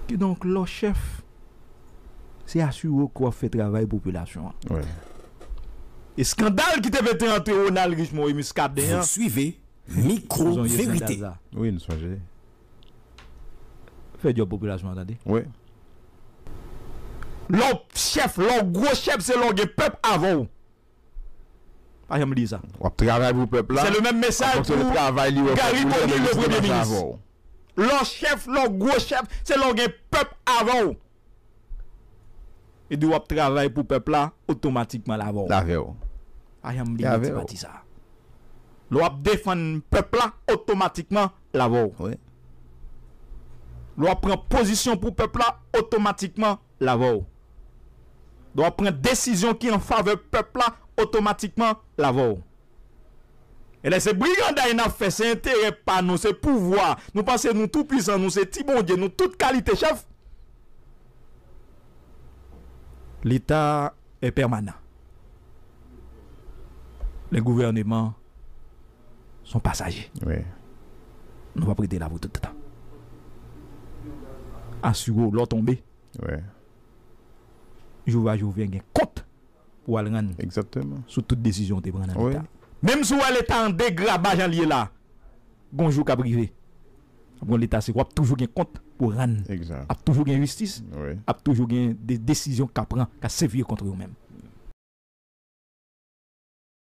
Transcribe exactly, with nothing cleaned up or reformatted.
Kidonk, lè w chèf, se asire w ke w ap fè travay popilasyon an. Eskandal ki te mete antre Ronald Richemond e Muscadin an. Vous suivez Micro Vérité. Wi, nou sonje. Fè djòb popilasyon an tande. Wi. Lè w chèf, lè w gwo chèf, se lè w gen pèp avè w. Pa janm bliye sa. W ap travay pou pèp la. Se le menm mesaj pou Garry Conille, le premye minis. Lè w chèf, lè w gwo chèf, se lè w gen pèp avè w. E di w ap travay pou pèp la, otomatikman l avè w. L avè w. Pa janm bliye ti pati sa. Lè w ap defann pèp la, otomatikman l avè w. Wi. Lè w ap pran pozisyon pou pèp la, otomatikman l avè w. Lè w ap pran desizyon ki an favè pèp la, otomatikman l avè w. E lè se briganday n ap fè, se enterè pa nou, se pouvwa. Nou panse nou tou pwisan, nou se ti bondye, nou tout kalite chèf. L'État est permanent. Le gouvernement sont passagers. Wi. Nou p ap rete la pou tout tan. Asire w lè w tonbe. Wi. Jou va jou vyen gen kont pou w al rann. Egzakteman. Sou tout desizyon w te pran nan Leta. Menm si w wè Leta an degraba jan l ye la, gon jou k ap rive. Gon Leta se w ap toujou gen kont pou rann. Egzak. Ap toujou gen jistis, wi, ap toujou gen de desizyon k ap pran, k ap sevir kont ou menm.